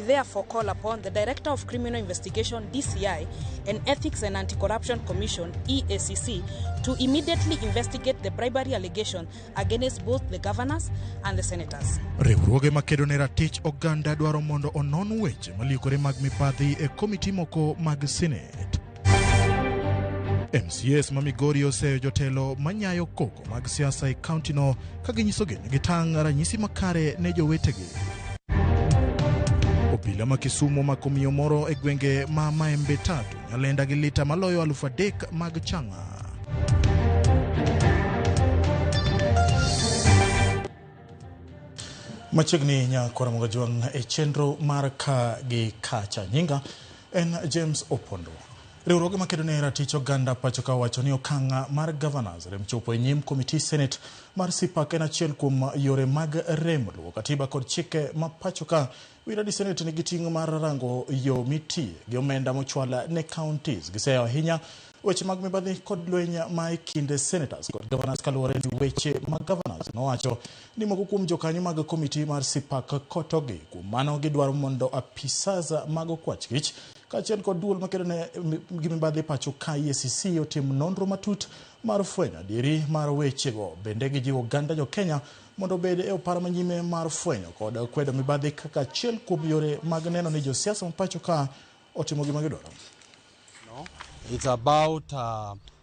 We therefore call upon the Director of Criminal Investigation, DCI, and Ethics and Anti-Corruption Commission, EACC, to immediately investigate the bribery allegation against both the governors and the senators. Riwruoge makedo ne ratich oganda dwaro mondo onon weche maliekore mag mibadhi e komiti moko mag Senate. MCAs ma Migori oseyo jotelo manyayo koko mag siasa e kauntino ka ginyisogi ni gitang' ranyisi makare ne jowetegi. Obila ma Kisumu omako miyo moro e gwenge ma Maembe Tatu, Nyalenda gi lita maloyo 3000 mag chang'a. Machiegni nyakwara Mogajwang' e chenro mar ka gi kacha. Nyinga en James Opondo. Riwruoge makedo ne ratich oganda pacho ka owacho ni okang' mar governors rem chopo e nyim komiti Senate mar CPAC en achiel kuom yore mag rem luwo katiba kod chike ma pacho ka. Winjo ni Senate nigi ting' mar rango yo mitiye gi omenda mochwal ne counties. Giseyo ahinya weche mag mibadhi kod lweny ma e kind senators kod governors kaluwore ni weche mag governors nowacho ni moko kuom jokanyo mag komiti mar CPAC kotogi. Kuom mano gidwaro mondo apisas mag okwach kich kaachiel kod duol makedo ne gi mibadhi pacho ka EACC otim nonro matut mar fwenyo adieri mar wechego. Bende gijiwo oganda jo Kenya mondo obed e opara manyime mar fwenyo kod kwedo mibadhi kaka achiel kuom yore mag neno ni josiasa ma pacho ka otimo gima gidwaro. No, it's about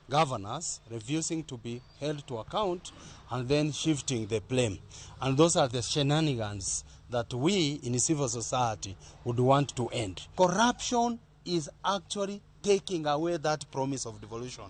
governors refusing to be held to account and then shifting the blame. And those are the shenanigans that we in civil society would want to end. Corruption is actually taking away that promise of devolution.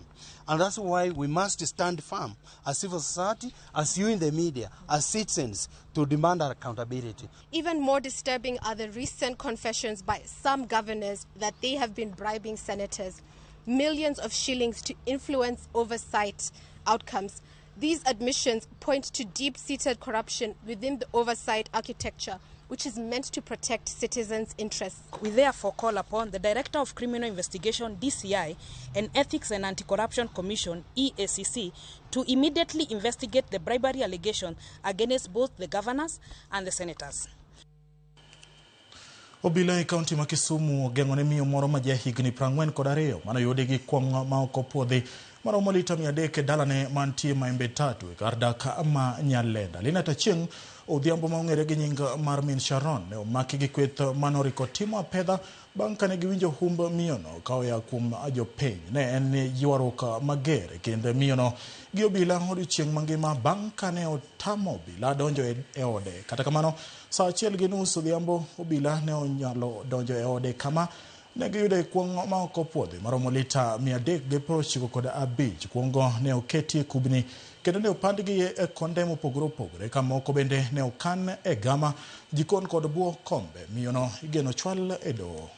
And that's why we must stand firm as civil society, as you in the media, as citizens, to demand accountability. Even more disturbing are the recent confessions by some governors that they have been bribing senators millions of shillings to influence oversight outcomes. These admissions point to deep-seated corruption within the oversight architecture, which is meant to protect citizens' interests. We therefore call upon the Director of Criminal Investigation, DCI, and Ethics and Anti-Corruption Commission, EACC, to immediately investigate the bribery allegation against both the governors and the senators. Obila e kaunti ma Kisumu ogeng'o ne miyo moro ma jahigni 42 manoyudi gi kuong' ma ok opuodhi maromo lita 300 e dalane mantie Maembe Tatu e kar dak ma Nyalenda. Linet Achieng' Odhiambo ma ong'ere gi nying mar Min Sharon ne omaki gi kweth manoriko timo apedha bang' kane giwinjo humb miyono ka oya kuom jopiny. Ne en ywaruok mager e kind miyono gi obila odiochieng' mangima bang' kane otamo obila donjo e ode. Kata kamano, saa 1:30 odhiambo obila ne onyalo donjo e ode kama ne giyude kuong' ma ok opuodhi maromo lita 395. Kuong'go ne oketi e kubni kendo ne opandgi e konde mopogore opogore ka moko bende ne okan e gama, jikon kod bwo kombe. Miyono igeno chwal e doho.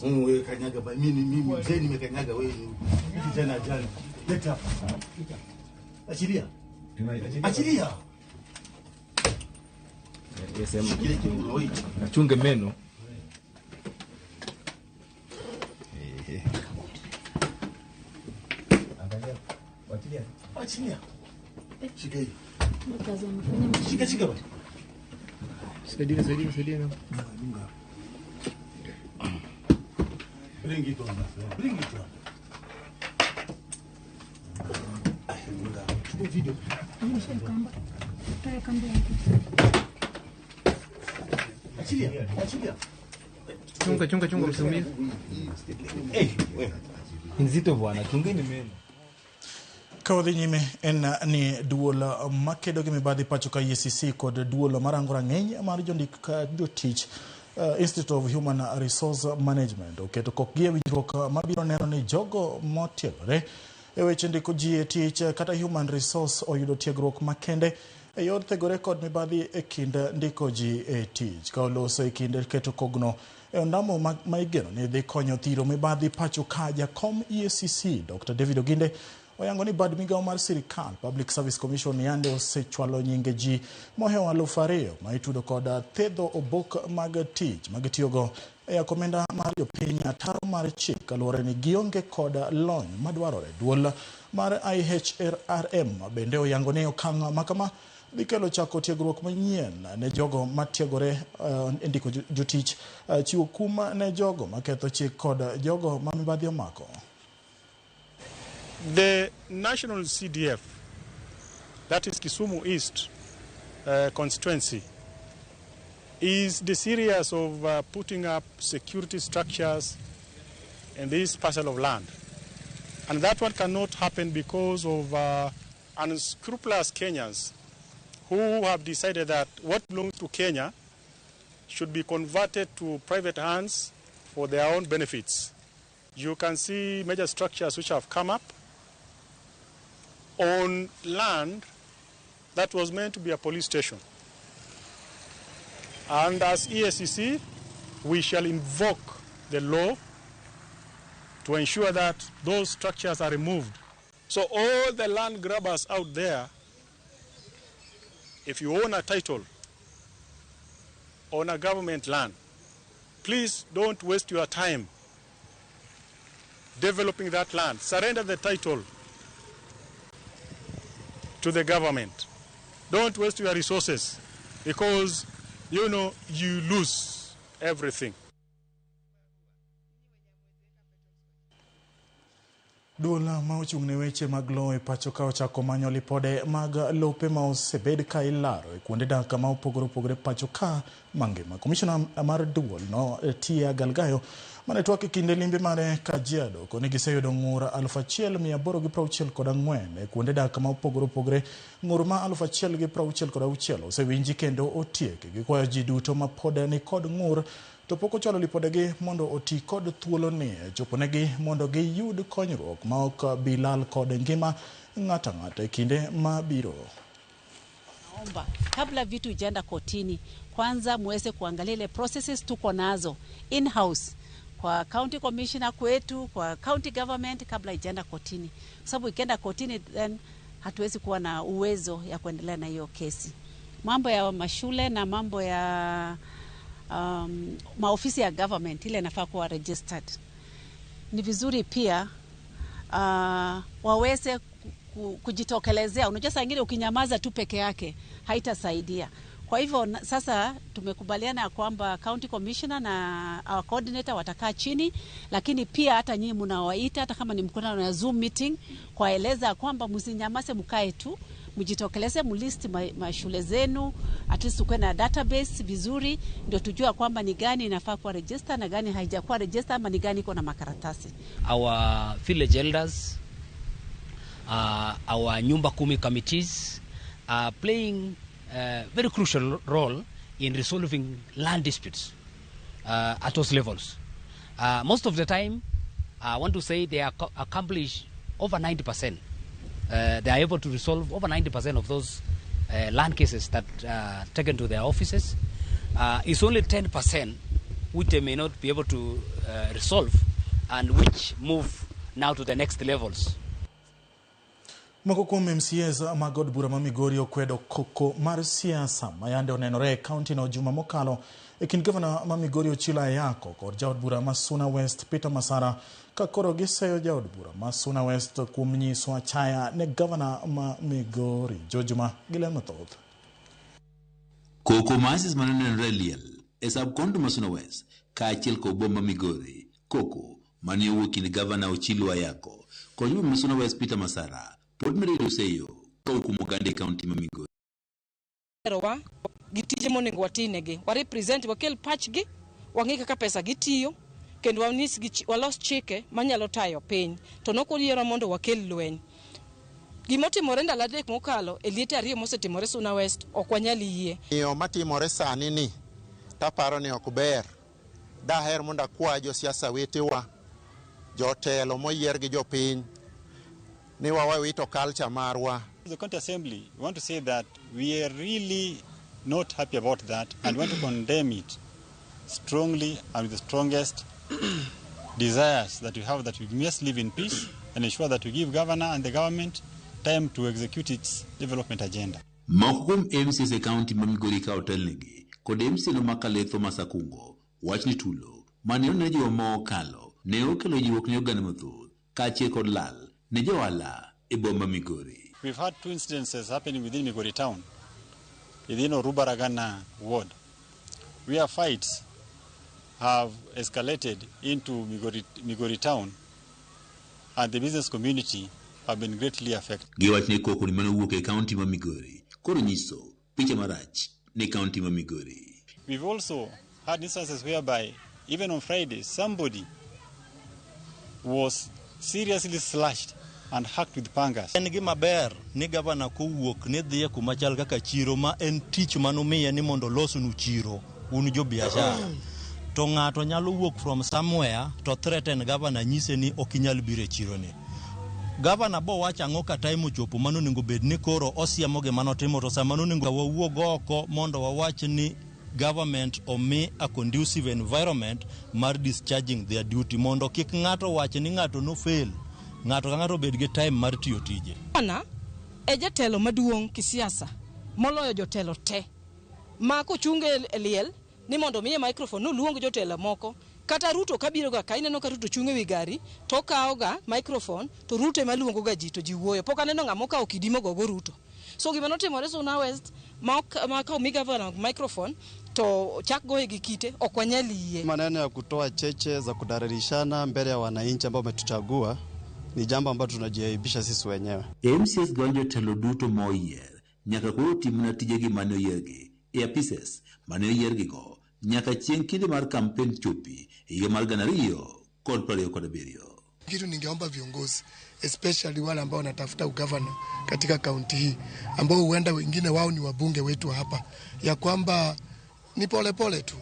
Wewe kanyaga ba mimi mimi mzee nimekanyaga wewe kijana jana. Leta hapa. Achilia. Achilia. Shikilia kiuno hichi. Nachunge meno. Achilia. Shika hii. Shika shika basi. Saidia, saidia, saidia. Bring it on. Bring it on. Chukua video. Achilia. Achilia. Chunga, chunga, chunga msimamizi. Eh, wewe. Nzito bwana, chungeni meno. Ka wadhi nyime en ni duol makedo gi mibadhi pacho ka EACC kod duol marango rang'iny mar jondik jotich Institute of Human Resource Management oketo kokgi e winjruok mabiro neno ni jogo motiegore e weche ndiko ji e tich kata human resource oyudo tiegruok makende e yor thegore kod mibadhi e kind ndiko ji e tich. Ka oloso e kind keto kogno e ondamo ma igeno ni dhi konyo thiro mibadhi pacho ka, jakom EACC Dr. David Oginde oyango ni bad migawo mar sirikal Public Service Commission yande osechwalo nyinge ji mohewo 2000 ma itudo kod thedho obok mag tich magitiyogo e yako omenda mar jopiny ataro mar chik kaluwore ni gionge kod lony madwarore. Duol mar IHRM bende oyango ni okang' makama dhi kelo chako tiegruok manyien ne jogo matiegore e ndiko jotich, chiwo kum ne jogo maketho chik kod jogo ma mibadhi omako. The national CDF, that is Kisumu East constituency, is the serious of putting up security structures in this parcel of land. And that one cannot happen because of unscrupulous Kenyans who have decided that what belongs to Kenya should be converted to private hands for their own benefits. You can see major structures which have come up on land that was meant to be a police station. And as EACC, we shall invoke the law to ensure that those structures are removed. So all the land grabbers out there, if you own a title on a government land, please don't waste your time developing that land. Surrender the title to the government. Don't waste your resources because, you know, you lose everything. Duol ma ochung' ne weche mag lowo e pacho ka ochako manyo lipode mag lope ma osebed ka ilaro e kuonde dak ma opogore opogore pacho ka mangima. Komishona mar duol no Tia Galgayo mane twak e kinde limbe mare Kajiado koni giseyudo ng'ur 1864 e kuonde dak ma opogore opogore. Ng'ur ma 1066 osewinji kendo otieki. Gikwayo ji duto ma pod ni kod ng'ur to pok ochwalo lipodegi mondo oti kod thuoloni choponegi mondo giyud konyruok ma ok bi lal kod ngima ng'ato ang'ata e kinde mabiro. Naomba kabla vitu ijaenda kotini, kwanza muweze kuangalia ile processes tuko nazo in-house kwa county commissioner kwetu, kwa county government kabla ijaenda kotini, kwa sababu ikienda kotini then hatuwezi kuwa na uwezo ya kuendelea na hiyo kesi. Mambo ya mashule na mambo ya maofisi ya government ile inafaa kuwa registered. Ni vizuri pia waweze kujitokelezea. Unajua saa ingine ukinyamaza tu peke yake haitasaidia. Kwa hivyo sasa tumekubaliana kwamba county commissioner na our coordinator watakaa chini, lakini pia hata nyinyi mnawaita, hata kama ni mkutano na Zoom meeting, kuwaeleza kwamba msinyamaze, mkae tu, mjitokeleze, mlist mashule zenu, at least ukuwe na database vizuri, ndio tujue kwamba ni gani inafaa kuwa register na gani haijakuwa register, ama ni gani iko na makaratasi. Our village elders, our Nyumba Kumi committees are playing a very crucial role in resolving land disputes at those levels. Most of the time, I want to say they are accomplish over 90%. They are able to resolve over 90% of those land cases that are taken to their offices. It's only 10% which they may not be able to resolve and which move now to the next levels. Moko kuom MCAs mag od bura ma Migori okwedo koko mar siasa mayande onenore e kaunti no juma mokalo e kind gavana ma Migori Ochilo Ayako kod jaod bura ma Suna West Peter Masara, ka koro giseyo jaod bura ma Suna West kuom nyiso achaya ne gavana ma Migori. Jojuma gi mathoth. Koko masis manenore liel e sub-county ma Suna West kaachiel kod boma Migori, koko mane owuok kind gavana Ochilo Ayako kod ma Suna West Peter Masara pod medo seyo ka okumo oganda e kaunti ma Migori. Wa gi tije monego watinegi, wa represent, wakel pachgi, wang'i kaka pesa gitiyo, kendo wanyisgi walos chike manyalo tayo piny. To nokoyiero mondo wakel lweny. Gimotimore ndalo adek mokalo e liete ariyo mosetimore Suna West ok wanyal yie. Yo matimore sani ni taparo ni ok ber. Daher mondo akwa josiasa wetewa, jotelo moyier gi jopiny, ni wawito culture marwa. The county assembly, we want to say that we are really not happy about that and want to condemn it strongly and with the strongest desires that we have, that we must live in peace and ensure that we give governor and the government time to execute its development agenda. Moko kuom MCAs e kaunti ma Migori ka otelnegi kod MCA no ma Kaletho Masakungo wach ni tulo mane onene juma mokalo ne okelo jiwruok ne oganda mathoth kaachiel kod lal ne johala e boma Migori. We've had two incidences happening within Migori town, within Orubaragana ward, where fights have escalated into Migori town, and the business community have been greatly affected. Giwach ni koko ni mane owuok e kaunti ma Migori koro nyiso picha marach ne kaunti ma Migori. We've also had instances whereby even on Friday somebody was seriously slashed and hacked with pangas. En gima ber ni gavana kowuok ni dhiye kuma chal kaka chiro ma en tich manomiye ni mondo olosnu chiro un jo biashara. To ng'ato nyalo wuok from somewhere to threaten gavana nyise ni ok inyal biro e chiro ni. Gavana bo wacho ang'o ka time ochopo mano onego bed ni koro osiemo gima notimo to sama onego wawuog oko mondo wawach ni government omi a conducive environment mar discharging their duty mondo kik ng'ato wach ni ng'ato no fail. Ng'ato ka ng'ato obed gi time mar tiyo tije. Gavana e jatelo maduong' kisiasa moloyo jotelo te ma kochung e liel ni mondo miye microphone noluong jotelo moko. Kata Ruto kabiro ga ka ineno ka Ruto chung' ewi gari to okawo ga microphone to Ruto ema luongo ga ji to ji wuoyo. Pok aneno ng'ama okawo kidi mogogo Ruto. So gima notimore Suna West ma ka omi gavana microphone to chak goye gi kite ok wanyal yie. Maneno ya kutoa cheche za kudararishana mbele ya wananchi ambao wametuchagua ni jambo ambalo tunajiaibisha sisi wenyewe. MCS golo jotelo duto moyier nyaka koro timna tijegi mane oyiergi e apises mane oyiergigo nyaka chieng' kinde mar kampen chopi e higa mar 2027. Kitu ningeomba viongozi especially wale ambao wanatafuta ugavana katika kaunti hii ambao huenda wengine wao ni wabunge wetu hapa, ya kwamba ni pole pole tu,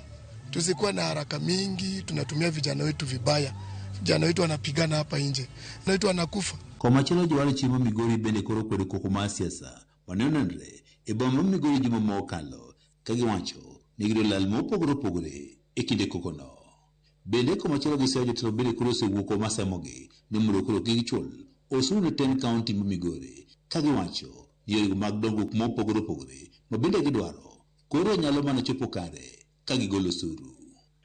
tusikuwa na haraka mingi. Tunatumia vijana wetu vibaya, vijana wetu wanapigana hapa nje, vijana wetu wanakufa. Komachielo jowar chiro Migori bende koro kwedo koko mar siasa mane onenre e boma ma Migori juma mokalo ka giwacho ni giyudo lal mopogore opogore e kinde kokono. Bende komachielo giseyo jotelo bende koro osewuok masemogi ni mondo koro kik gichul osuru ne tend kaunti ma Migori ka giwacho ni yorego mag dongruok mopogore opogore ma bende gidwaro koro nyalo mana chopo kare ka gigolo osuru.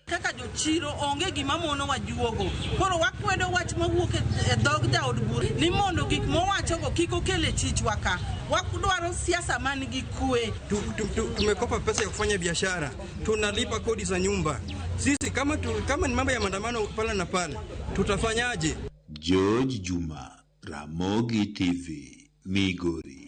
Kaka jochiro onge gima mono wajuogo. Koro wakwedo wach mawuok e dhog jaod bura ni mondo gik mowachogo kik okel e chichwa ka. Wakdwaro siasa man gi kwe. Tumekopa pesa ya kufanya biashara, tunalipa kodi za nyumba. Sisi kama ni mambo ya maandamano pale na pale, tutafanyaje? George Juma, Ramogi TV, Migori.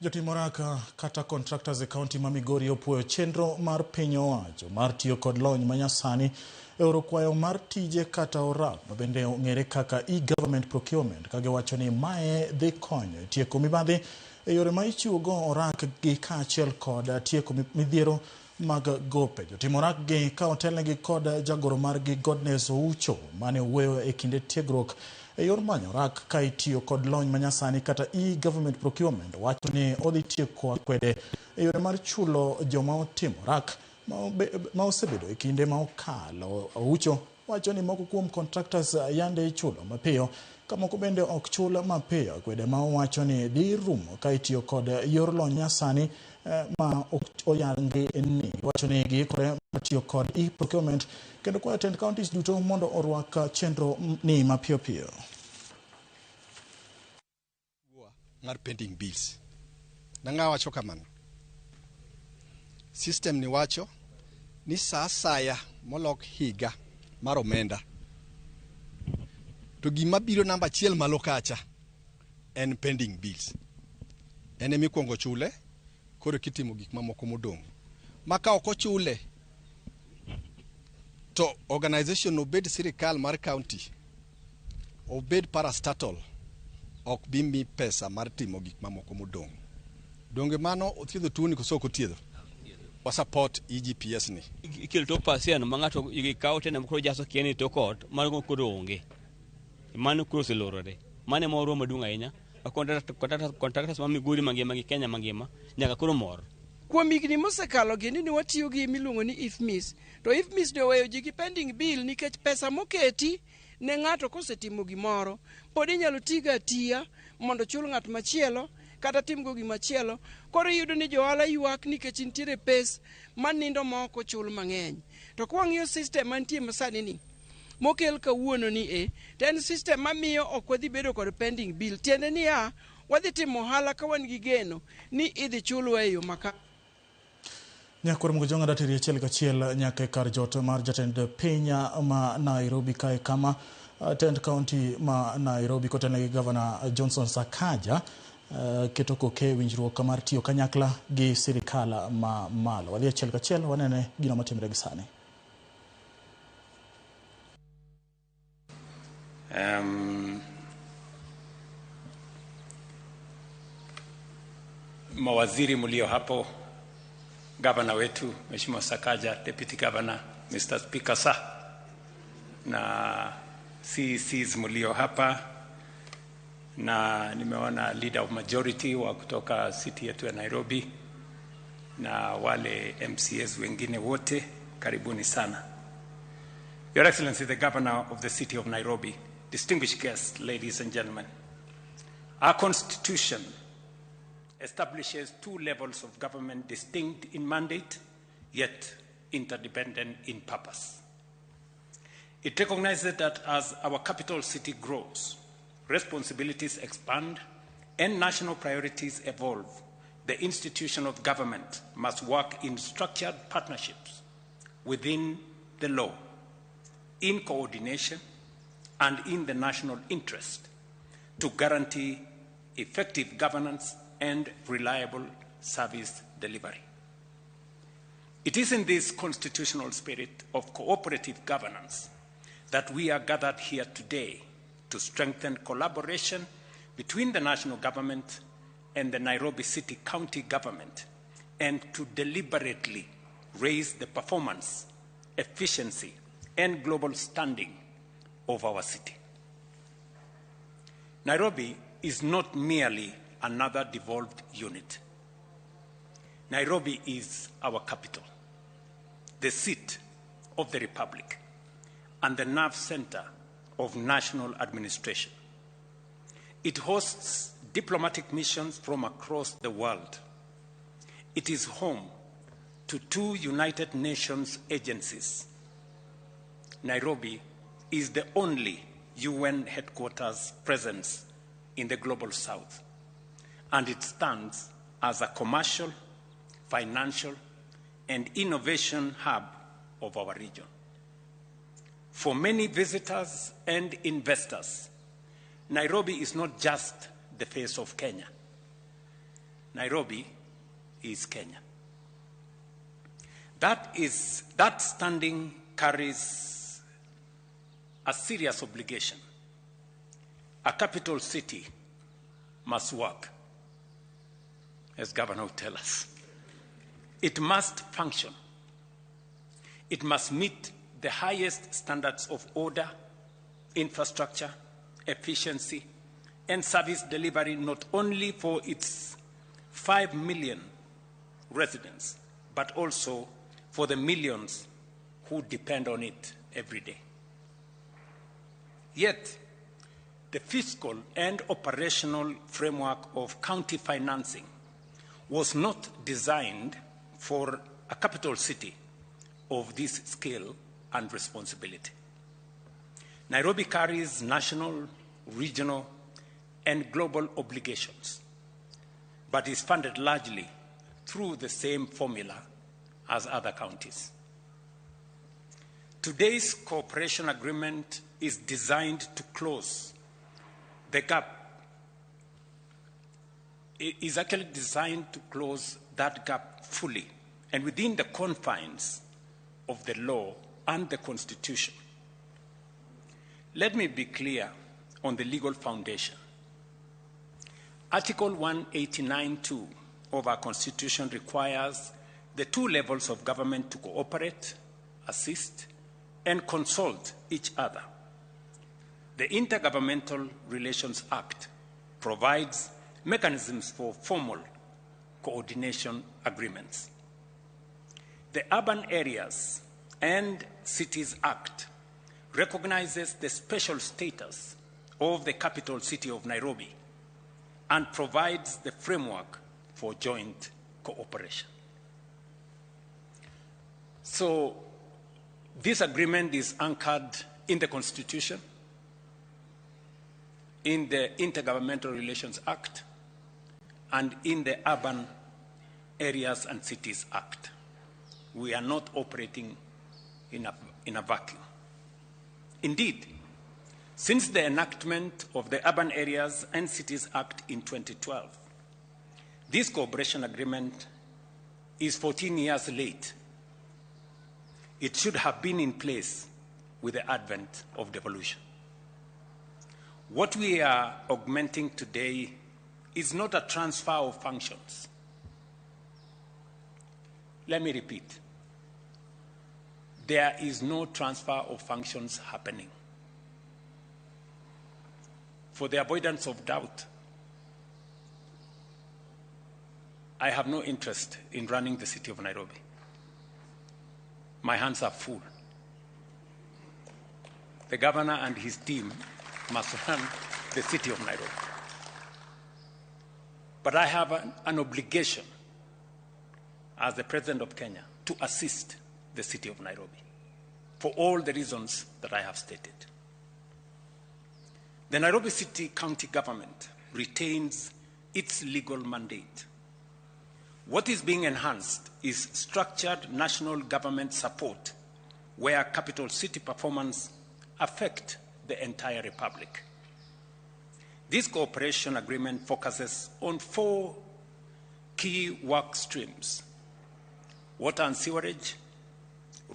Jotim oraka kata contractors e kaunti ma Migori opuoyo chenro mar piny owacho mar tiyo kod lony manyasani e oro kwayo mar tije kata orak ma bende ong'ere kaka e-government procurement ka giwacho ni mae dhi konyo e tieko mibadhi e yore ma ichiwogo orak gi kaachiel kod tieko midhiero mag gope. Jotim orak gi ka otelnegi kod jagoro margi Godness Oucho mane owuoyo e kinde tiegruok e yor manyo orak ka itiyo kod lony manyasani kata e-government procurement wacho ni odhi tieko akwede e yore mar chulo joma otimo orak ma osebedo e kinde ma okalo. Oucho wacho ni moko kuom contractors yande ichulo mapiyo ka moko bende ok chul mapiyo. Akwede ma owacho ni dhi rumo ka itiyo kod yor lony nyasani ma oyangi ni wacho ni giikore mar tiyo kod e-procurement kendo kwayo tend counties duto mondo orwak chenro ni mapiyo piyo. Mar pending bills. Nang'a wacho kamano. System ni wacho ni sa asaya molok higa mar omenda to gima biro namba achiel malo kacha en pending bills. En ema ikuongo chule koro kitimo gik mamoko modong'. Ma ka ok ochule to organization obed sirikal mar county, obed parastatal, ok bi mi pesa mar timo gik mamoko modong'. Donge mano othiedho tuoni koso ok othiedho? Wa support EGPS ni. Ikelo tok pasia no ma ng'ato ikawo tena koro jaso kia ni tok ot, mano koro onge. Mano koro oselorore. Mano ema moro maduong' ahinya. Contractors ma Migori mangima gi Kenya mangima nyaka koro mor. Kuom higni mosekalo gini ni watiyo gi miluongo ni IFMIS. To IFMIS ne oweyo ji gi pending bill nikech pesa moketi ne ng'ato kosetimo gimoro pod inyalo tigo atiya mondo chul ng'at machielo kata timgo gimachielo. Koro iyudo ni johala ywak nikech nitiere pes manindo ma ok ochul mang'eny. To kwang'iyo system mantie masani ni mokel kawuono ni e to en system mamiyo ok wadhi bedo kod pending bill. Tiende niya, wadhi timo ohala ka wan gi geno ni idhi chulwa e yo maka. Nyakwar Mugojong' adatiri achiel kachiel nyaka e kar jot mar jatend piny ma Nairobi kae kama tend kaunti ma Nairobi kotelne gi Gavana Johnson Sakaja keto koke winjruok mar tiyo kanyakla gi sirikal ma malo. Wadhi achiel kachiel wanene gino matimre gi sani. Mawaziri mlio hapo, gavana wetu Mheshimiwa Sakaja, Deputy Governor, Mr. Speaker sir, na CECs mlio hapa, na nimeona leader of majority wa kutoka city yetu ya Nairobi na wale MCAs wengine wote, karibuni sana. Your Excellency, the Governor of the City of Nairobi, distinguished guests, ladies and gentlemen, our Constitution establishes two levels of government distinct in mandate, yet interdependent in purpose. It recognizes that as our capital city grows, responsibilities expand, and national priorities evolve, the institution of government must work in structured partnerships within the law, in coordination, and in the national interest to guarantee effective governance and reliable service delivery. It is in this constitutional spirit of cooperative governance that we are gathered here today to strengthen collaboration between the national government and the Nairobi City County government, and to deliberately raise the performance, efficiency, and global standing of our city. Nairobi is not merely another devolved unit. Nairobi is our capital, the seat of the Republic, and the nerve center of national administration. It hosts diplomatic missions from across the world. It is home to two United Nations agencies. Nairobi is the only UN headquarters presence in the global south, and it stands as a commercial, financial, and innovation hub of our region. For many visitors and investors, Nairobi is not just the face of Kenya. Nairobi is Kenya. That standing carries a serious obligation. A capital city must work, as Governor will tell us. It must function. It must meet the highest standards of order, infrastructure, efficiency, and service delivery, not only for its 5 million residents, but also for the millions who depend on it every day. Yet, the fiscal and operational framework of county financing was not designed for a capital city of this scale and responsibility. Nairobi carries national, regional, and global obligations, but is funded largely through the same formula as other counties. Today's cooperation agreement is designed to close the gap. It is actually designed to close that gap fully and within the confines of the law and the Constitution. Let me be clear on the legal foundation. Article 189(2) of our Constitution requires the two levels of government to cooperate, assist, and consult each other. The Intergovernmental Relations Act provides mechanisms for formal coordination agreements. The Urban Areas and Cities Act recognizes the special status of the capital city of Nairobi and provides the framework for joint cooperation. So this agreement is anchored in the Constitution, in the Intergovernmental Relations Act, and in the Urban Areas and Cities Act. We are not operating in a vacuum. Indeed, since the enactment of the Urban Areas and Cities Act in 2012, this cooperation agreement is 14 years late. It should have been in place with the advent of devolution. What we are augmenting today is not a transfer of functions. Let me repeat. There is no transfer of functions happening. For the avoidance of doubt, I have no interest in running the city of Nairobi. My hands are full. The governor and his team must run the city of Nairobi. But I have an obligation as the president of Kenya to assist the city of Nairobi for all the reasons that I have stated. The Nairobi City County government retains its legal mandate. What is being enhanced is structured national government support where capital city performance affect the entire republic. This cooperation agreement focuses on 4 key work streams: water and sewerage,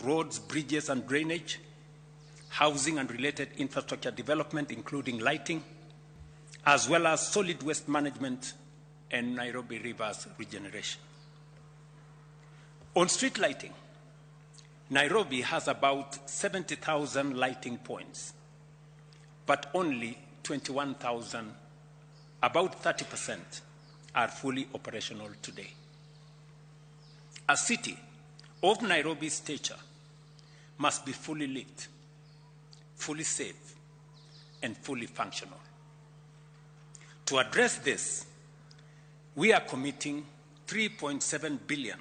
roads, bridges and drainage, housing and related infrastructure development, including lighting, as well as solid waste management and Nairobi Rivers regeneration. On street lighting, Nairobi has about 70,000 lighting points, but only 21,000, about 30%, are fully operational today. A city of Nairobi's stature must be fully lit, fully safe, and fully functional. To address this, we are committing 3.7 billion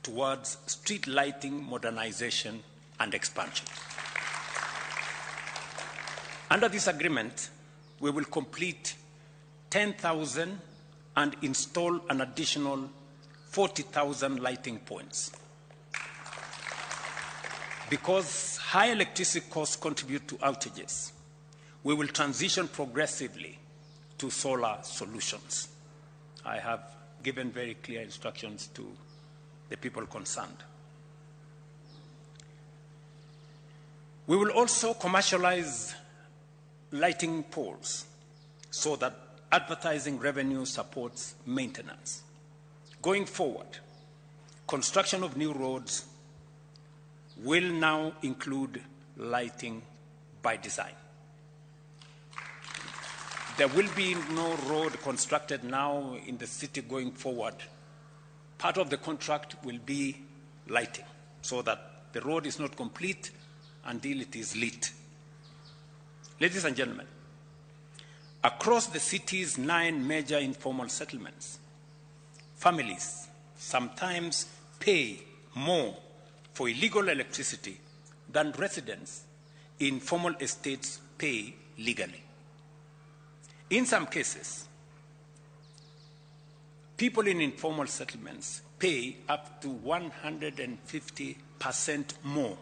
towards street lighting modernization and expansion. Under this agreement, we will complete 10,000 and install an additional 40,000 lighting points. Because high electricity costs contribute to outages, we will transition progressively to solar solutions. I have given very clear instructions to the people concerned. We will also commercialize lighting poles so that advertising revenue supports maintenance. Going forward, construction of new roads will now include lighting by design. There will be no road constructed now in the city going forward. Part of the contract will be lighting, so that the road is not complete until it is lit. Ladies and gentlemen, across the city's 9 major informal settlements, families sometimes pay more for illegal electricity than residents in formal estates pay legally. In some cases, people in informal settlements pay up to 150% more.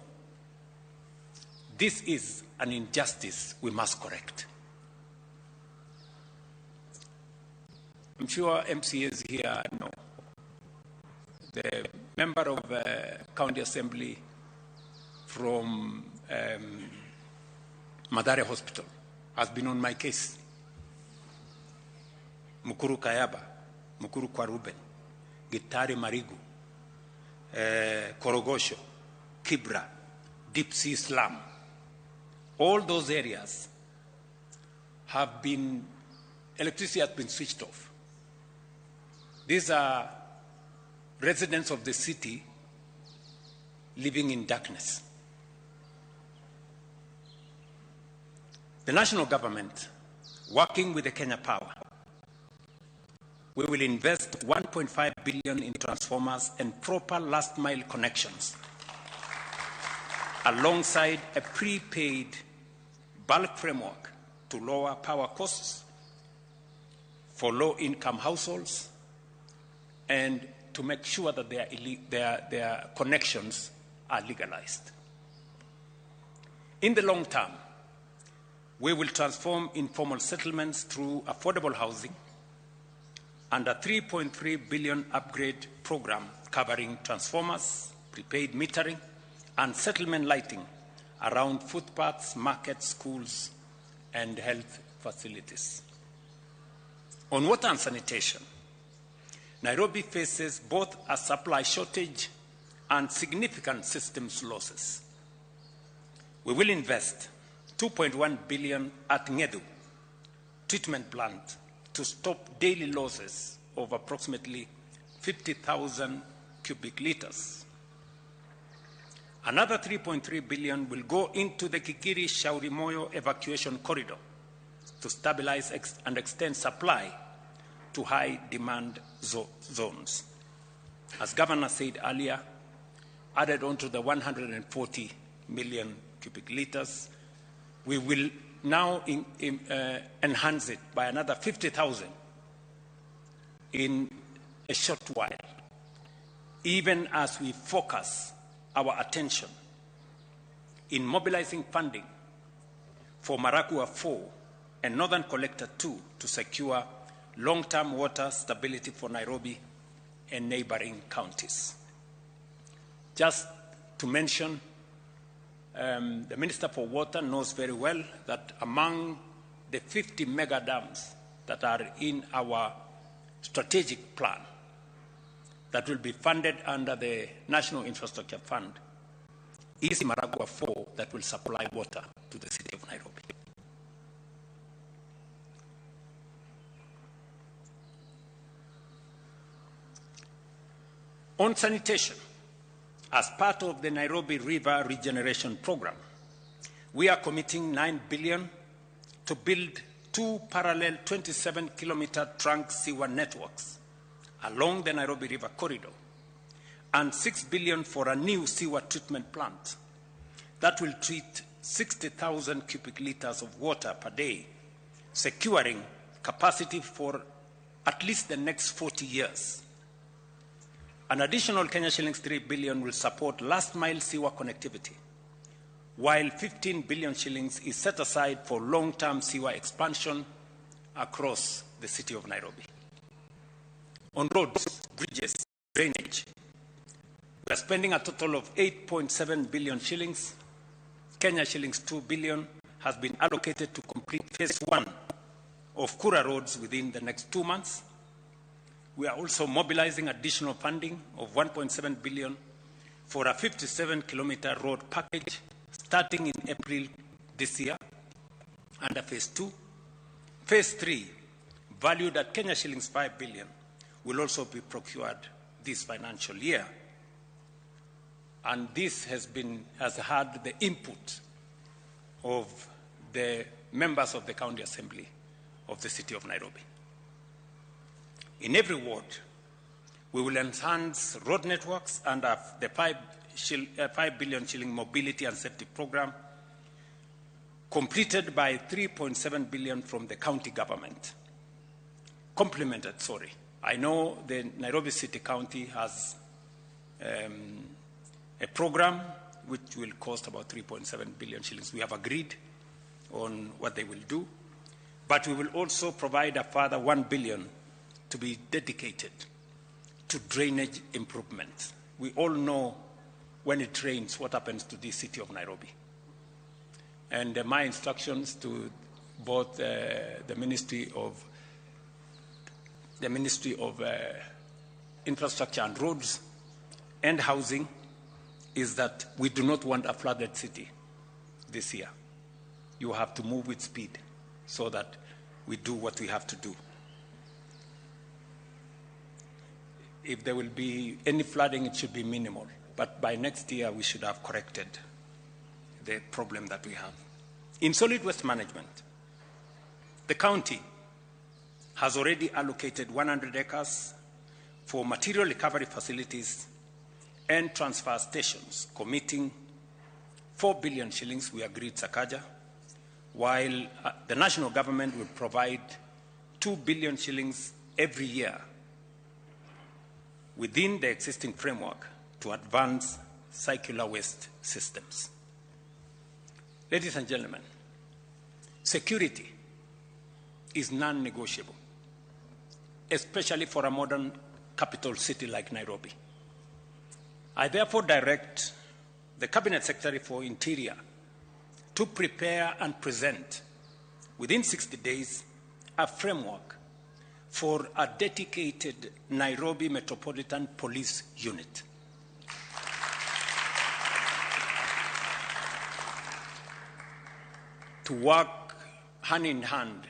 This is an injustice we must correct. I'm sure MCAs here know. The member of County Assembly from Mathare Hospital has been on my case. Mukuru Kayaba, Mukuru Kwaruben, Gitari Marigu, Korogosho, Kibra, Deep Sea Slum. All those areas have been, electricity has been switched off. These are residents of the city living in darkness. The national government, working with the Kenya Power, We will invest 1.5 billion in transformers and proper last mile connections, alongside a prepaid bulk framework to lower power costs for low-income households and to make sure that their connections are legalized. In the long term, we will transform informal settlements through affordable housing and a 3.3 billion upgrade program covering transformers, prepaid metering, and settlement lighting around footpaths, markets, schools, and health facilities. On water and sanitation, Nairobi faces both a supply shortage and significant systems losses. We will invest 2.1 billion at Ngedu treatment plant to stop daily losses of approximately 50,000 cubic liters. Another 3.3 billion will go into the Kikiri Shaurimoyo evacuation corridor to stabilize and extend supply to high demand zones. As Governor said earlier, added onto the 140 million cubic liters, we will now enhance it by another 50,000 in a short while, even as we focus our attention in mobilizing funding for Maragua 4 and Northern Collector 2 to secure long-term water stability for Nairobi and neighboring counties. Just to mention, the Minister for Water knows very well that among the 50 mega dams that are in our strategic plan that will be funded under the National Infrastructure Fund is Maragua 4 that will supply water to the city of Nairobi. On sanitation, as part of the Nairobi River Regeneration Program, we are committing 9 billion to build 2 parallel 27-kilometer trunk sewer networks along the Nairobi River corridor and 6 billion for a new sewer treatment plant that will treat 60,000 cubic liters of water per day, securing capacity for at least the next 40 years. An additional Kenya shillings 3 billion will support last mile sewer connectivity, while 15 billion shillings is set aside for long-term sewer expansion across the city of Nairobi. On roads, bridges, drainage, we are spending a total of 8.7 billion shillings. Kenya shillings 2 billion has been allocated to complete phase 1 of Kura roads within the next 2 months. We are also mobilizing additional funding of 1.7 billion for a 57-kilometer road package starting in April this year under phase 2. Phase 3, valued at Kenya shillings 5 billion, will also be procured this financial year. And this has had the input of the members of the County Assembly of the City of Nairobi. In every ward, we will enhance road networks under the 5 billion shilling mobility and safety program, completed by 3.7 billion from the county government. Complemented, sorry. I know the Nairobi City County has a program which will cost about 3.7 billion shillings. We have agreed on what they will do, but we will also provide a further 1 billion to be dedicated to drainage improvements. We all know when it rains what happens to the city of Nairobi. And my instructions to both the Ministry of Infrastructure and Roads and Housing is that we do not want a flooded city this year. You have to move with speed so that we do what we have to do. If there will be any flooding, it should be minimal. But by next year, we should have corrected the problem that we have. In solid waste management, the county has already allocated 100 acres for material recovery facilities and transfer stations, committing 4 billion shillings, we agreed, Sakaja, while the national government will provide 2 billion shillings every year within the existing framework to advance circular waste systems. Ladies and gentlemen, security is non-negotiable, especially for a modern capital city like Nairobi. I therefore direct the Cabinet Secretary for Interior to prepare and present within 60 days a framework for a dedicated Nairobi Metropolitan Police Unit. To work hand in hand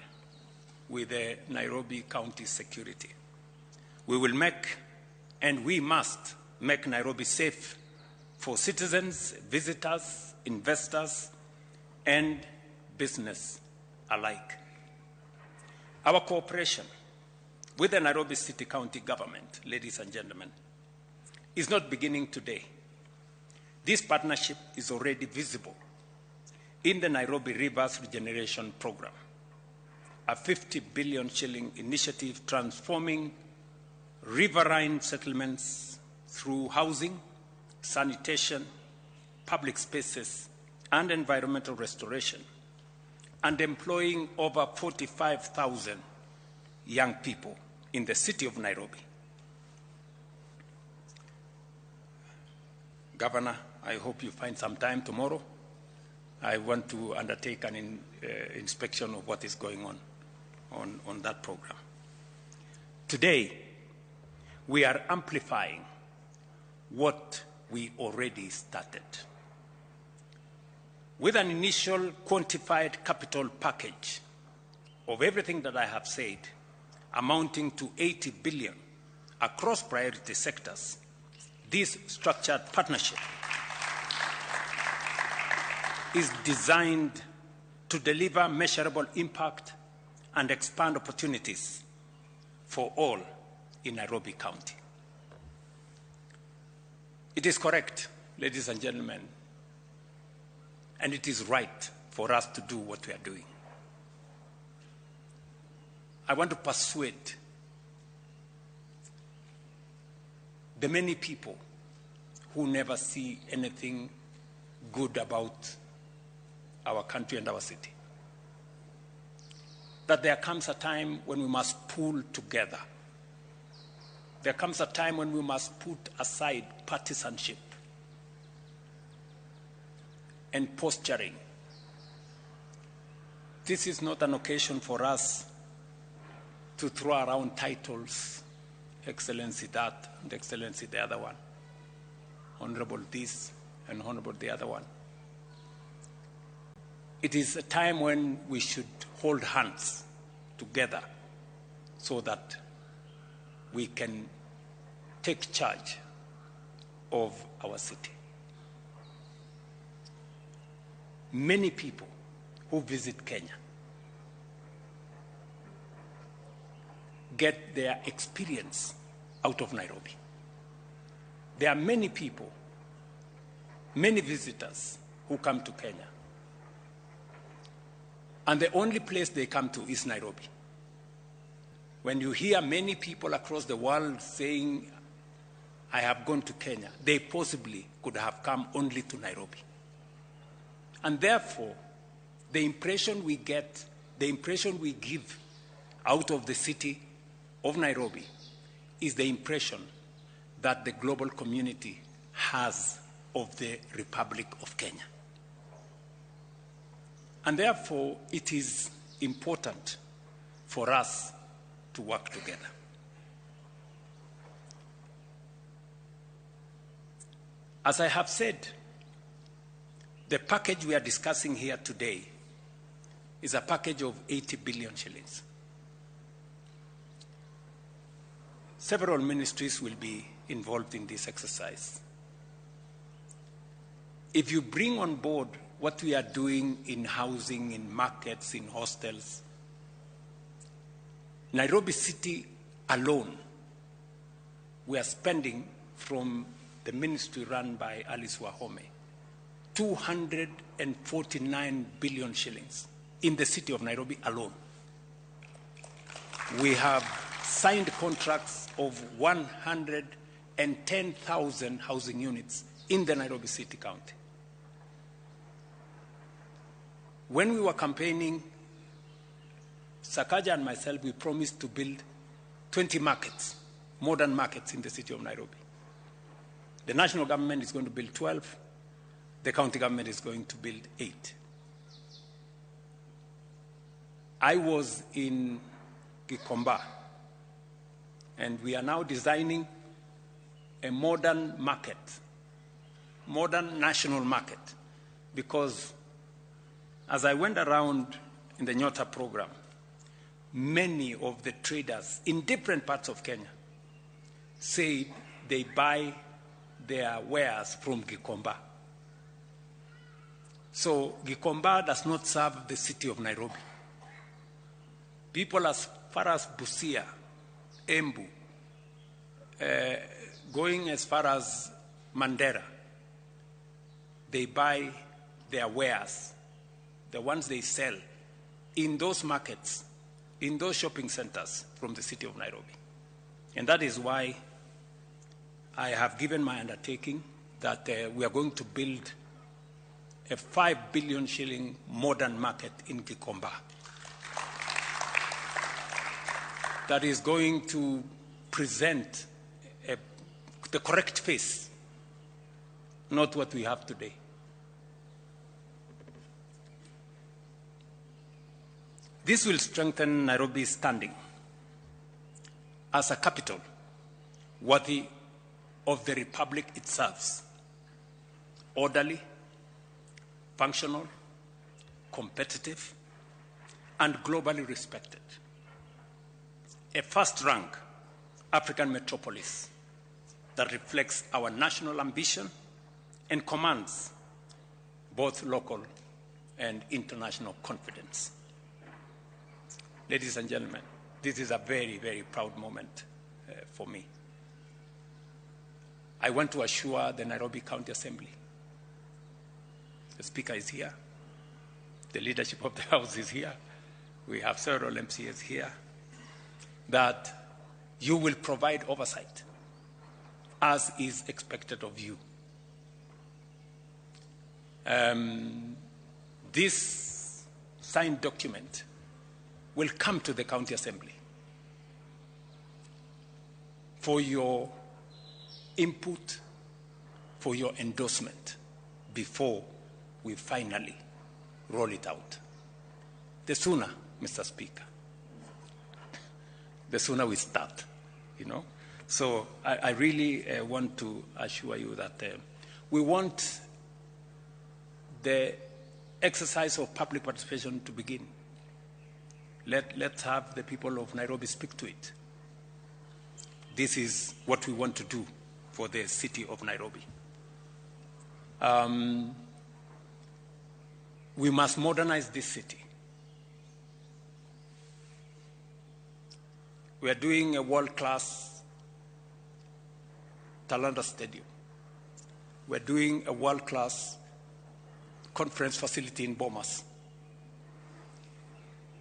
with the Nairobi County Security. We will make, and we must make, Nairobi safe for citizens, visitors, investors, and business alike. Our cooperation with the Nairobi City County government, ladies and gentlemen, is not beginning today. This partnership is already visible in the Nairobi Rivers Regeneration Program, a 50 billion shilling initiative transforming riverine settlements through housing, sanitation, public spaces, and environmental restoration, and employing over 45,000 young people in the city of Nairobi. Governor, I hope you find some time tomorrow. I want to undertake an inspection of what is going on that program. Today, we are amplifying what we already started. With an initial quantified capital package of everything that I have said, amounting to 80 billion across priority sectors, this structured partnership is designed to deliver measurable impact and expand opportunities for all in Nairobi County. It is correct, ladies and gentlemen, and it is right for us to do what we are doing. I want to persuade the many people who never see anything good about our country and our city, that there comes a time when we must pull together. There comes a time when we must put aside partisanship and posturing. This is not an occasion for us to throw around titles, Excellency that and Excellency the other one, Honorable this and Honorable the other one. It is a time when we should hold hands together so that we can take charge of our city. Many people who visit Kenya get their experience out of Nairobi. There are many people, many visitors who come to Kenya, and the only place they come to is Nairobi. When you hear many people across the world saying, I have gone to Kenya, they possibly could have come only to Nairobi. And therefore, the impression we get, the impression we give out of the city of Nairobi is the impression that the global community has of the Republic of Kenya. And therefore, it is important for us to work together. As I have said, the package we are discussing here today is a package of 80 billion shillings. Several ministries will be involved in this exercise. If you bring on board what we are doing in housing, in markets, in hostels, Nairobi City alone, we are spending from the ministry run by Alice Wahome, 249 billion shillings in the city of Nairobi alone. We have signed contracts of 110,000 housing units in the Nairobi City County. When we were campaigning, Sakaja and myself, we promised to build 20 markets, modern markets in the city of Nairobi. The national government is going to build 12. The county government is going to build 8. I was in Gikomba, and we are now designing a modern market, modern national market, because as I went around in the Nyota program, many of the traders in different parts of Kenya said they buy their wares from Gikomba. So Gikomba does not serve the city of Nairobi. People as far as Busia, Embu, going as far as Mandera, they buy their wares, the ones they sell, in those markets, in those shopping centers from the city of Nairobi. And that is why I have given my undertaking that we are going to build a 5 billion shilling modern market in Gikomba that is going to present the correct face, not what we have today. This will strengthen Nairobi's standing as a capital worthy of the republic itself. Orderly, functional, competitive, and globally respected. A first-rank African metropolis that reflects our national ambition and commands both local and international confidence. Ladies and gentlemen, this is a very, very proud moment for me. I want to assure the Nairobi County Assembly, the Speaker is here, the leadership of the House is here, we have several MCAs here, that you will provide oversight as is expected of you. This signed document will come to the County Assembly for your input, for your endorsement before we finally roll it out. The sooner, Mr. Speaker, the sooner we start, you know. So I really want to assure you that we want the exercise of public participation to begin. Let's have the people of Nairobi speak to it. This is what we want to do for the city of Nairobi. We must modernize this city. We are doing a world-class Talanta Stadium. We're doing a world-class conference facility in Bomas.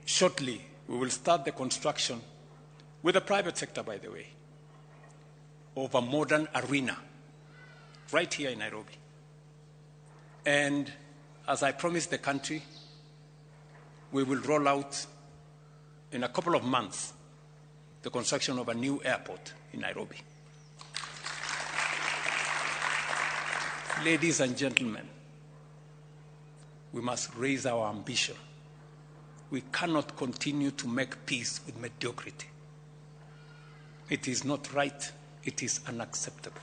Shortly, we will start the construction, with the private sector, by the way, of a modern arena right here in Nairobi. And as I promised the country, we will roll out in a couple of months the construction of a new airport in Nairobi. Ladies and gentlemen, we must raise our ambition. We cannot continue to make peace with mediocrity. It is not right. It is unacceptable.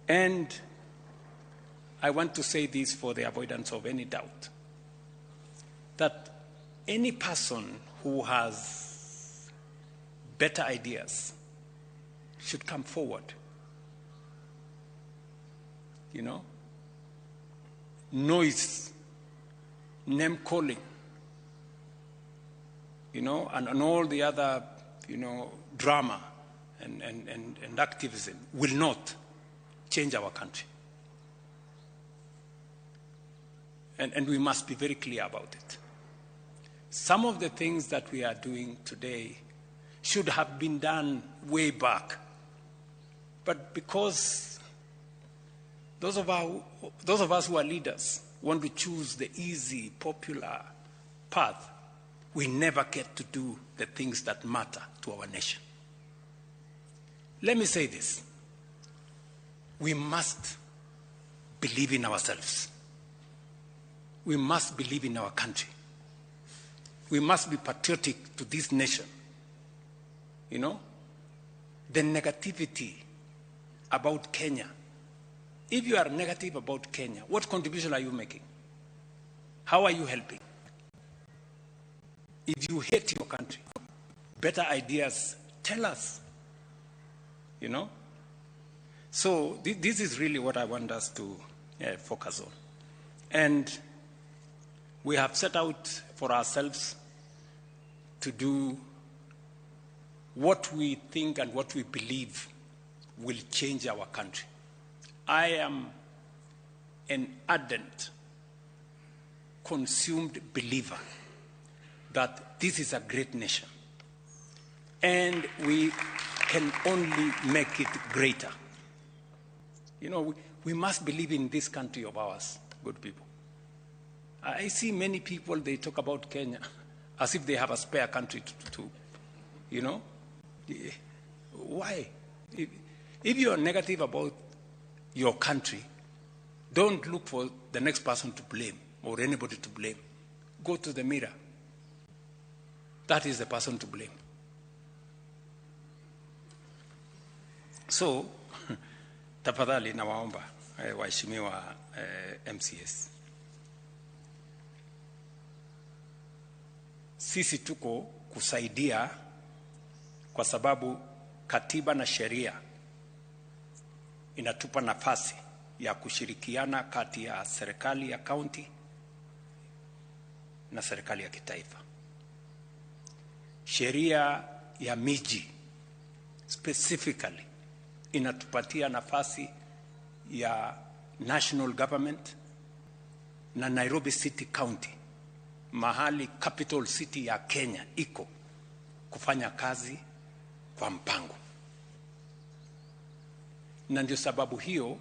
And I want to say this for the avoidance of any doubt, that any person who has better ideas should come forward. You know, noise, name calling you know, and all the other, you know, drama and activism will not change our country. And we must be very clear about it. Some of the things that we are doing today should have been done way back. But because those of us who are leaders want to choose the easy, popular path, we never get to do the things that matter to our nation. Let me say this. We must believe in ourselves. We must believe in our country. We must be patriotic to this nation. You know, the negativity about Kenya. If you are negative about Kenya, what contribution are you making? How are you helping? If you hate your country, better ideas, tell us. You know? So this is really what I want us to focus on. And we have set out for ourselves to do what we think and what we believe will change our country. I am an ardent, consumed believer that this is a great nation, and we can only make it greater. You know, we must believe in this country of ours, good people. I see many people, they talk about Kenya as if they have a spare country to you know. Why? If you are negative about your country, don't look for the next person to blame or anybody to blame. Go to the mirror. That is the person to blame. So, tafadhali nawaomba waheshimiwa MCS. Sisi tuko kusaidia kwa sababu katiba na sheria inatupa nafasi ya kushirikiana kati ya serikali ya county na serikali ya kitaifa. Sheria ya miji specifically inatupatia nafasi ya national government na Nairobi City County, mahali capital city ya Kenya iko, kufanya kazi kwa mpango. Na ndio sababu hiyo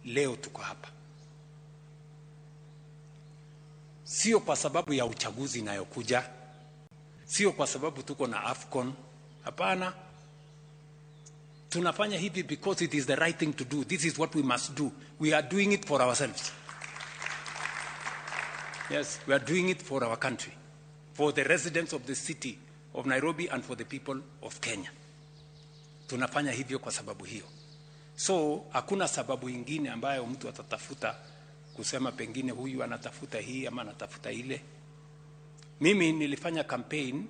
leo tuko hapa. Sio kwa sababu ya uchaguzi inayokuja, sio kwa sababu tuko na AFCON, hapana. Tunafanya hivi because it is the right thing to do. This is what we must do. We are doing it for ourselves. Yes, we are doing it for our country, for the residents of the city of Nairobi and for the people of Kenya. Tunafanya hivyo kwa sababu hiyo. So, hakuna sababu ingine ambayo mtu atatafuta kusema pengine huyu anatafuta hii ama anatafuta ile. Mimi nilifanya campaign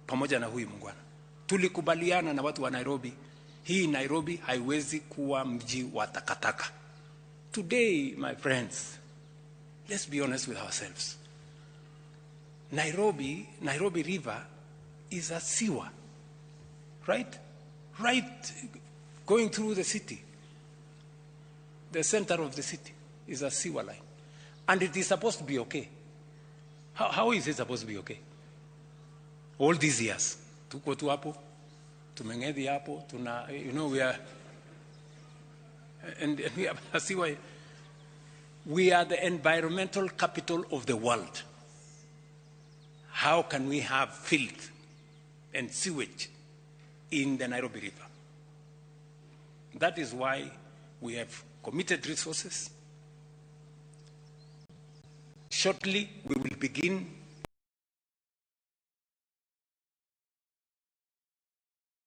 pamoja na huyu mungwana. Tulikubaliana na watu wa Nairobi, hii Nairobi haiwezi kuwa mji wa takataka. Today, my friends, let's be honest with ourselves. Nairobi River is a sewer, right? Right going through the city. The center of the city is a sewer line. And it is supposed to be okay. How is it supposed to be okay? All these years. Tuko tu hapo, tumengedi hapo, tuna, you know, we are, and we have a sewer. We are the environmental capital of the world. How can we have filth and sewage in the Nairobi River? That is why we have committed resources. Shortly, we will begin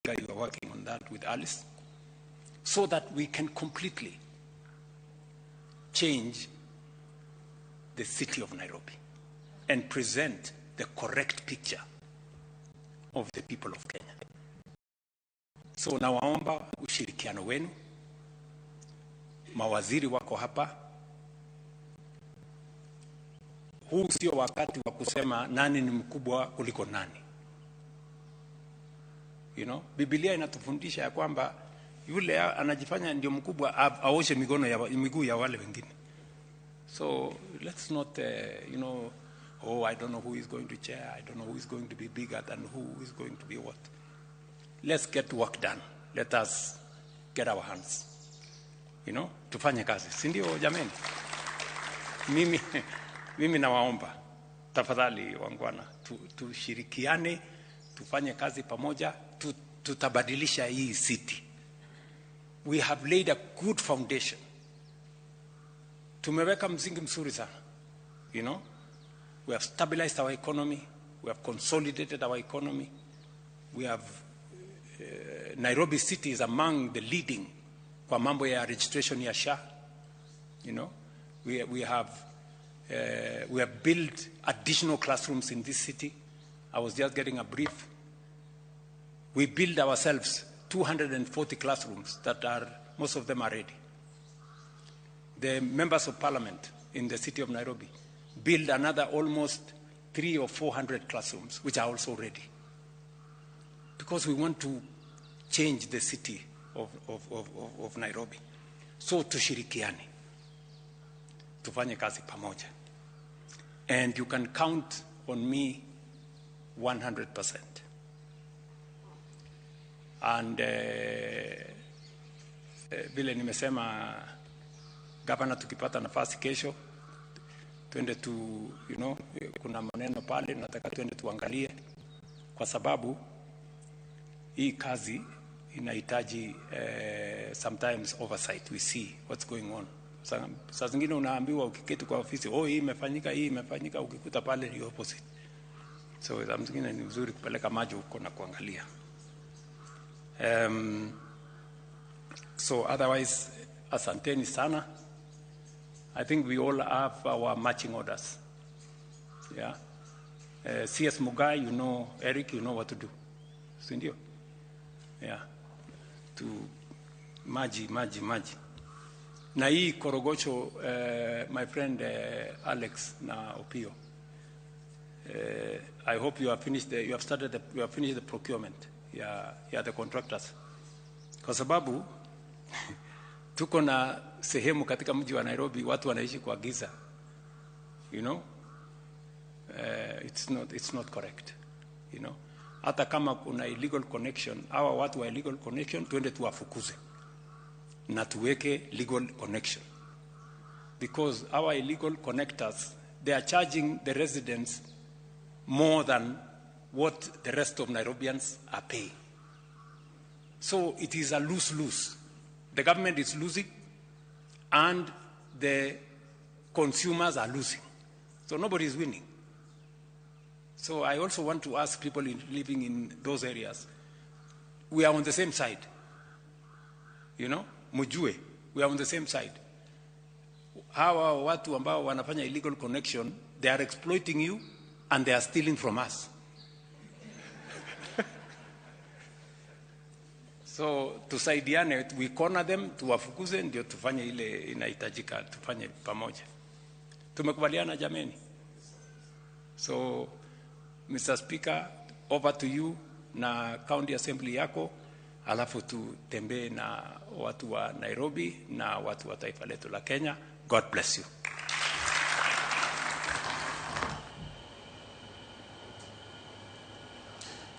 You are working on that with Alice, so that we can completely change the city of Nairobi and present the correct picture of the people of Kenya. So nawaomba ushirikiano wenu. Mawaziri wako hapa, Huu sio wakati wa kusema nani ni mkubwa kuliko nani. Biblia inatufundisha ya kwamba yule anajifanya ndio mkubwa aoshe mikono ya miguu ya wale wengine. So let's not, oh, I don't know who is going to chair, I don't know who is going to be bigger than who is going to be what. Let's get work done. Let us get our hands. Tufanye kazi. Si ndio jameni? Mimi nawaomba tafadhali wangwana, tushirikiane, tufanye kazi pamoja, tutabadilisha hii city. We have laid a good foundation. Tumeweka msingi mzuri sana. We have stabilized our economy, we have consolidated our economy. We have Nairobi City is among the leading kwa mambo ya registration ya SHA. We have built additional classrooms in this city. I was just getting a brief. We built ourselves 240 classrooms that are, most of them are ready. The members of parliament in the city of Nairobi build another almost three or 400 classrooms, which are also ready. Because we want to change the city of Nairobi. So tushirikiane, tufanye kazi pamoja. And you can count on me 100%. And vile nimesema, gavana, tukipata nafasi kesho twende tu, kuna maneno pale nataka twende tuangalie, kwa sababu hii kazi inahitaji sometimes oversight. We see what's going on. Saa zingine unaambiwa ukiketi kwa ofisi, "Oh, hii imefanyika, hii imefanyika," ukikuta pale ni opposite. So saa zingine ni vizuri kupeleka maji huko na kuangalia. So otherwise, asanteni sana. I think we all have our marching orders. Yeah. CS Mugai, you know, Eric, you know what to do. Si ndio? Yeah. To maji, maji, maji. Na hii Korogocho, my friend Alex na Opio, I hope you have finished the procurement ya the contractors. Kwa sababu tuko na sehemu katika mji wa Nairobi watu wanaishi kwa giza. It's not correct. Hata kama kuna illegal connection, hawa watu wa illegal connection tuende tuwafukuze na tuweke legal connection. Because our illegal connectors, they are charging the residents more than what the rest of Nairobians are paying. So it is a lose-lose. The government is losing and the consumers are losing. So nobody is winning. So I also want to ask people living in those areas, we are on the same side. Mujue, we are on the same side. Hawa watu ambao wanafanya illegal connection, they are exploiting you and they are stealing from us. So tusaidiane, we corner them, tuwafukuze, ndio tufanye ile inahitajika, tufanye pamoja. Tumekubaliana jameni? So Mr. Speaker, over to you na County Assembly yako, alafu tutembee na watu wa Nairobi na watu wa taifa letu la Kenya. God bless you.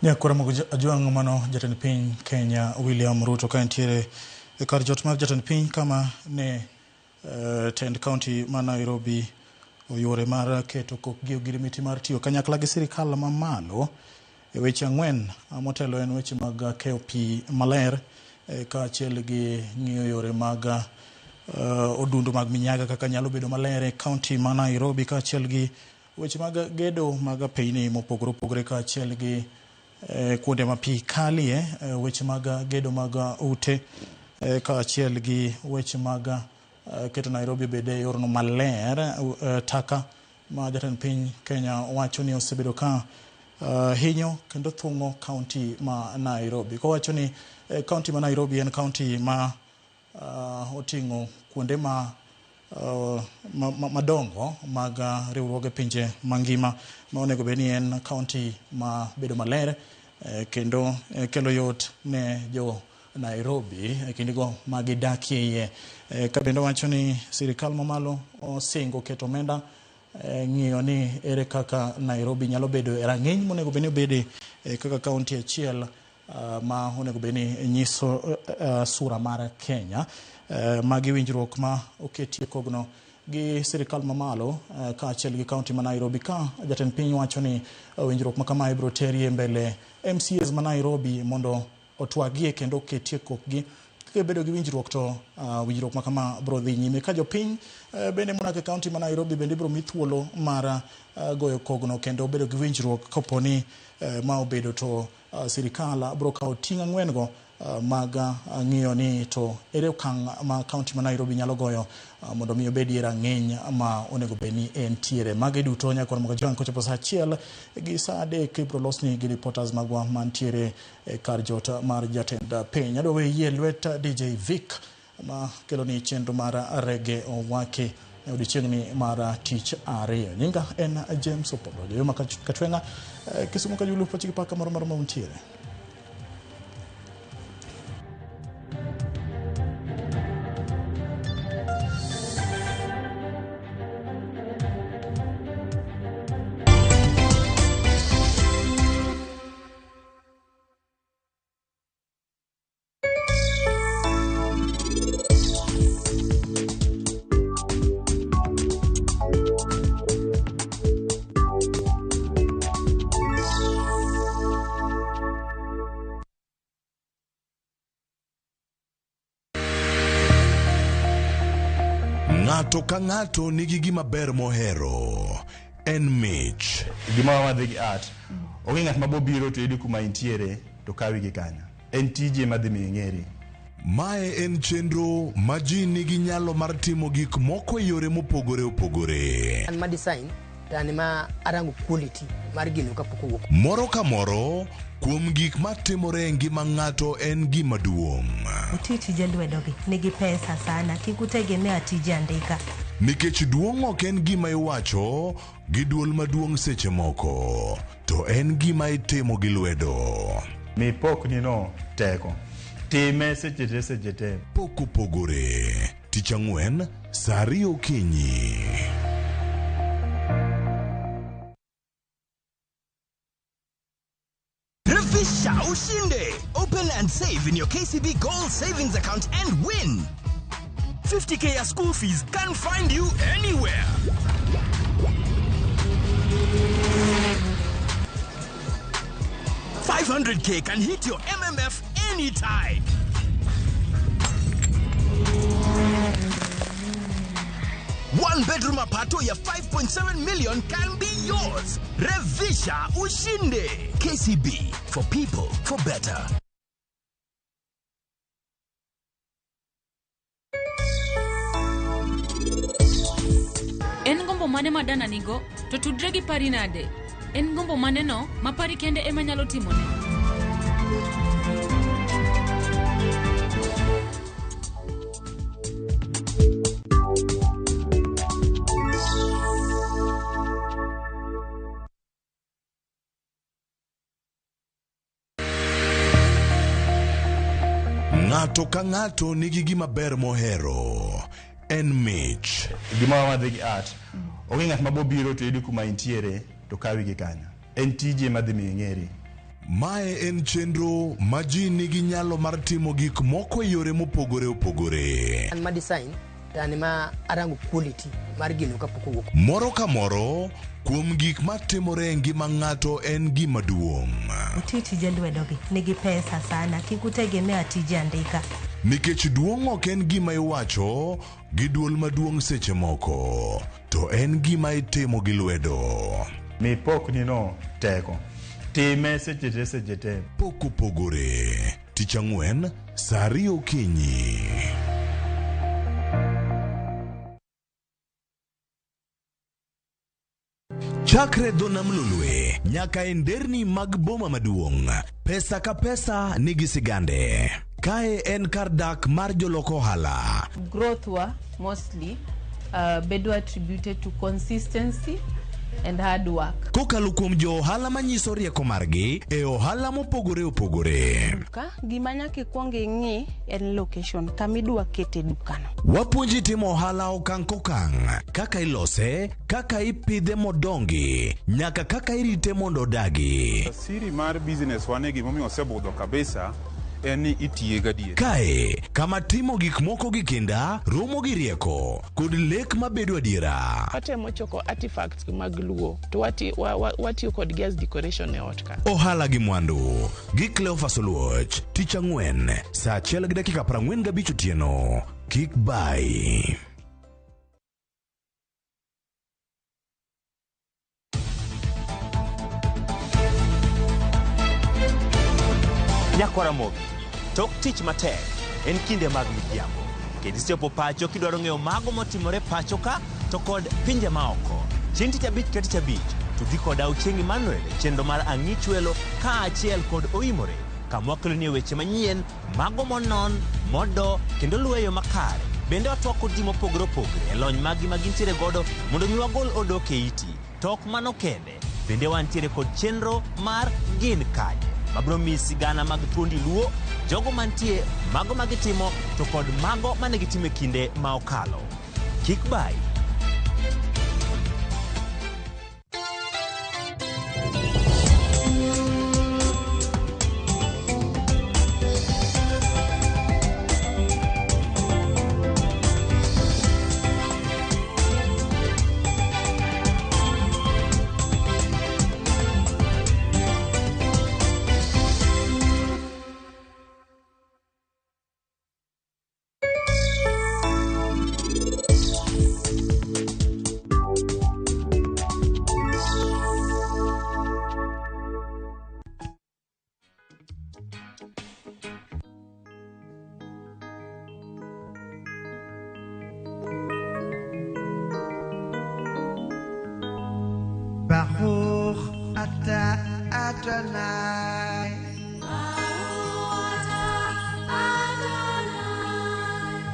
Nyakora Ajwang' mano jatend piny Kenya William Ruto ka entiere e kar jot mar jatend piny kama ne tend kaunti ma Nairobi oyuore mar keto kokgi ogirimiti mar tiyo kanyakla gi sirikal mamalo e weche ang'wen motelo en weche mag keyo pi maler kaachiel gi ng'iyo yore mag odundu mag minyaga kaka nyalo bedo maler e kaunti ma Nairobi kaachiel gi weche mag gedo mag apeyni mopogore opogore kaachiel gi kuonde ma pi kalie, weche mag gedo mag ute kaachiel gi weche mag keto Nairobi obed e yorno maler. Taka ma jatend piny Kenya wacho ni osebedo ka hinyo kendo thung'o kaunti ma Nairobi kowacho ni kaunti ma Nairobi en kaunti ma oting'o kuonde ma madongo mag riwruoge pinje mangima ma onego bed ni en kaunti ma bedo maler kendo kelo yot ne jo Nairobi e kindego ma gidakie iye. Ka bende wacho ni sirikal mamalo osingo keto omenda ng'iyo ni ere kaka Nairobi nyalo bedo e rang'iny monego bed ni obede kaka kaunti achiel ma onego bed ni nyiso sura mar Kenya. Magi winjruok ma oketie kogno gi sirikal mamalo kaachiel gi kaunti ma Nairobi, ka jatend piny wacho ni winjruok ma kama ibiro terie mbele MCAs ma Nairobi mondo otwagie kendo oketie kokgi. Kibedo gi winjruok to winjruok ma kama biro dhi nyime, ka jopiny bende modak e kaunti ma Nairobi bende ibiro mi thuolo mar goyo kogno kendo bedo gi winjruok kapo ni ma obedo to sirikal biro kawo ting' ang'wen go mag ng'iyo ni to ere okang' ma kaunti ma Nairobi nyalo goyo mondo mi obedie rang'iny ma onego bed ni entiere. Magi duto nyaka mondo kochopo saa 1 gi saa 3 ibiro losni gi reporters magwa mantiere e kar jot mar jatend piny. Adwa weyi e lwet DJ Vic ma kelo ni chenro mar Rege Owake e odiechieng'ni mar tich ariyo. Nyinga en James Opondo, Jayuma Katwenga, Kisumu Kajulu, Pachigi Paka moro moro ma untiere. Ng'ato ka ng'ato nigi gima ber mohero. En mich. Gima wadhi gi art. Onge ng'at ma bobiro to yudi kuma intiere to kawi gi kanyo. En tije madhi miyo ing'eri. Mae en chenro ma ji nigi nyalo mar timo gik moko e yore mopogore opogore. An ma design to an ma arango quality mar gino kapok owuok. Moro ka moro kuom gik matimore e ngima ng'ato en gima duong'. Uti tije lwedogi nigi pesa sana, kik utegemea tije andika. Nikech duong' ok en gima iwacho gi duol maduong' seche moko, to en gima itimo gi lwedo. Mi pokni no teko. Time seche te seche te. Pok opogore. Tich ang'wen, saa 2 okinyi. Revisha Ushinde! Open and save in your KCB Gold Savings account and win! 50k ya school fees can find you anywhere! $500k can hit your MMF anytime! One bedroom apartment ya 5.7 million can be yours. Revisha Ushinde. KCB, for people, for better. En gombo mane ma Dana nigo to tudre gi pari nade? En gombo mane no ma pari kende ema nyalo timone? Ng'ato ka ng'ato nigi gima ber mohero. En mich. Gima wadhi gi art. Onge ng'at ma bobiro to yudi kuma intiere to kawi gi kanyo. En tije madhi miyo ing'eri. Mae en chenro ma ji nigi nyalo mar timo gik moko e yore mopogore opogore. An ma design to an ma arango quality mar gino kapok owuok. Moro ka moro kuom gik matimore e ngima ng'ato en gima duong'. Uti tije lwedogi nigi pesa sana, kik utegemea tije andika. Nikech duong' ok en gima iwacho gi duol maduong' seche moko, to en gima itimo gi lwedo. Mi pokni no teko. Time seche te seche te. Pok opogore. Tich ang'wen, saa 2 okinyi. Chakre dho nam Lolwe nyaka e nderni mag boma maduong', pesa ka pesa nigi sigande. Kae en kar dak mar jolok ohala. Growth wa mostly bedo attributed to consistency and hard work. Kokalo kuom jo ohala manyiso rieko margi e ohala mopogore opogore. Duka, gima nyaka ikwong ing'i en location kama idwa kete dukano. Wapuonji timo ohala okang' kokang', kaka ilose, kaka ipidhe modongi, nyaka kaka irite mondo odagi. Siri mar business wane gimomiyo osebudho kabisa en ni itiye gadier. Kae, kama timo gik moko gi kinda, romo gi rieko, kod lek mabedo adiera. Watemo choko artifacts mag Luo to watiyo kodgi as decoration e ot ka. Ohala gi mwandu gi Cleophas Oluoch, tich ang'wen, saa 1:45 otieno. Kik bai. Nyakwara Ramogi, tok tich matek en kinde mag midhiambo. Kendo isechopo pacho kidwaro ng'eyo mago motimore pacho ka to kod pinje maoko. Chieng' tich abich ka tich abich, tudri koda Ochieng' Emmanuel e chenro mar Ang'ich Welo kaachiel kod Oimore kama wakeloni weche manyien, mago monon, modo kendo luwo e yo makare. Bende watwako ji mopogore opogore e lony maggi ma gintiere godo mondo mi wagol odok e iti. To ok mano kende, bende wantiere kod chenro mar Gin Kanye mabiro miyi sigana mag thuondi Luo, jogo mantie, mago ma gitimo to kod mago mane gitimo e kinde ma okalo. Kik bai. Baruch atah Adonai.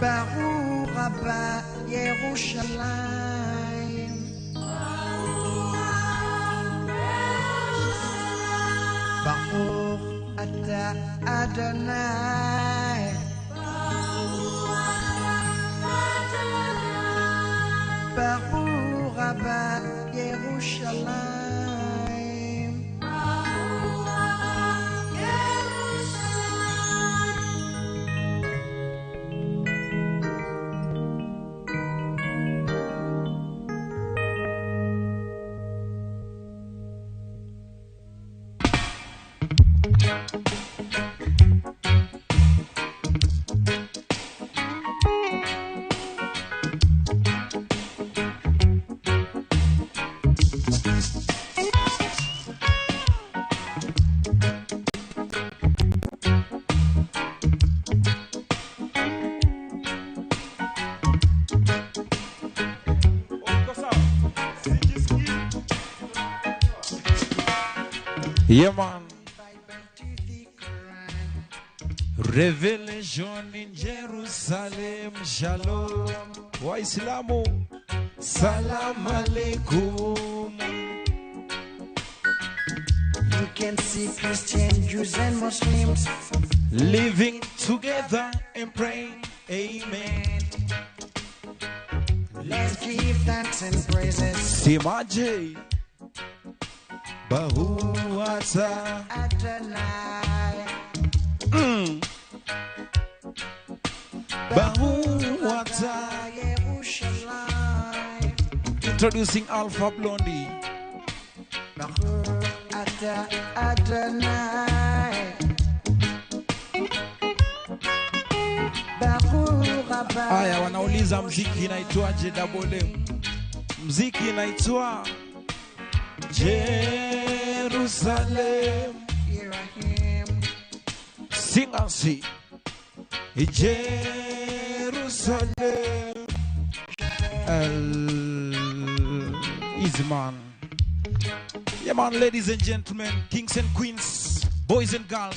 Baruch haba Yerushalayim. Baruch atah Adonai. Baruch haba Yerushalayim. Yeah, man. Revelation in Jerusalem, Shalom. Waislamu, Salam alaikum. You can see Christian, Jews, and Muslims living together and praying. Amen. Let's give thanks and praises. Simaje. Bahuata Adonai. Bahuata. Yerushalayim. Introducing Alpha Blondy. Baruch atah Adonai. Baruch haba. Aya, wanauliza mziki inaitwaje? Double M. Mziki inaitwa Jerusalem. Here I am. Sing and see. Jerusalem. Easy man. Yeah man, ladies and gentlemen, kings and queens, boys and girls.